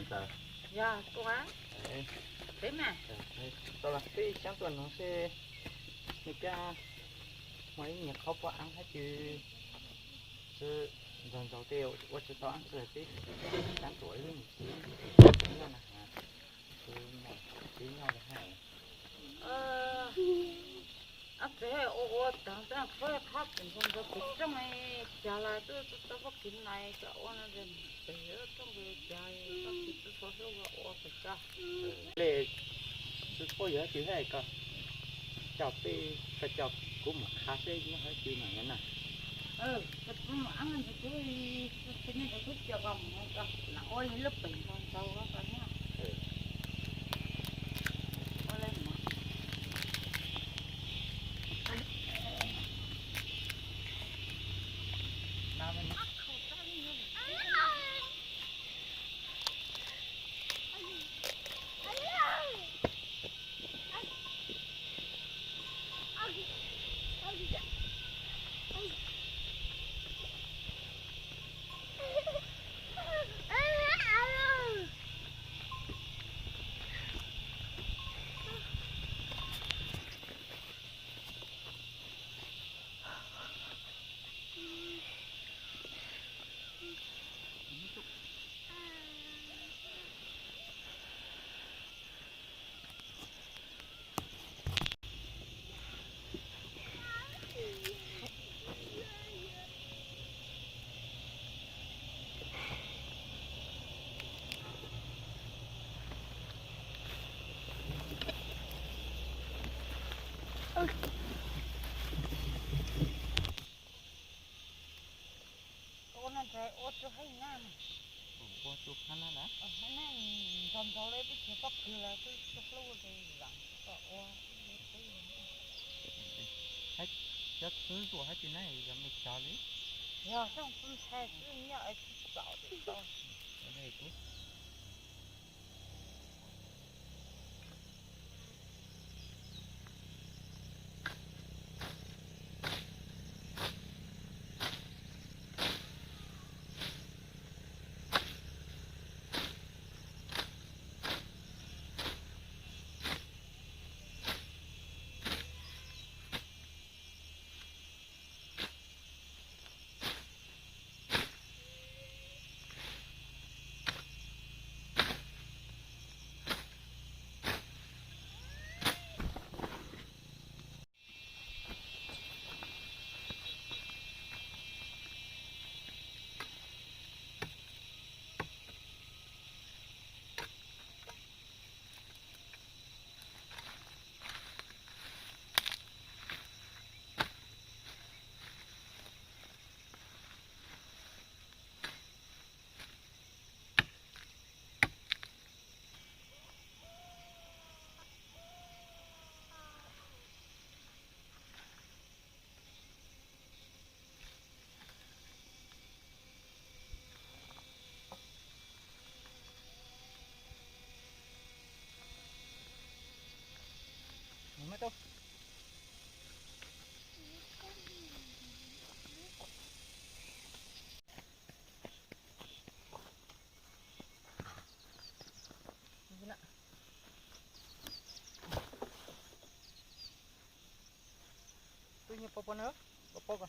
Yog, peb mas. Tau los peb xyaab tuaj noog seb nws kab muaj ib nyuag qhov pob aav hab cwg xwb, ntaug ntaug tej ua tsis tau aav xwb peb xyaab tuaj ib lub nyuag txiv nyob na, txiv nyob li hais. Ob peb ua ua taag xwb, qhov qhab pem ntaug ntaug pem rooj, caag los tuaj tau poj kev nais cov ua no pem rooj caag, tsis tau hlub ua pem ko. Le, tsis paub yog hab tsi hab ko, coj peb, koj coj kuv mus qha seb nyob hab tsi no na. Kuv mus ab ntawd, kuv, kuv coj koj mus ko, lam ua li lub pem ntaug ntaug ko na. Ua no ntag, ua tsuj hab na. Ua tsuj hab na. Hab na, ntaug ntaug le peb tsis paub kws los twb tsuj hlub le zaam ua. Cov txwb zuaj hab tsi na yog me cog li. Yog xyoo txwv ntshai xwb nyob es tsis txaus tsis tau. Tub nyuag poj poj na, poj poj ko.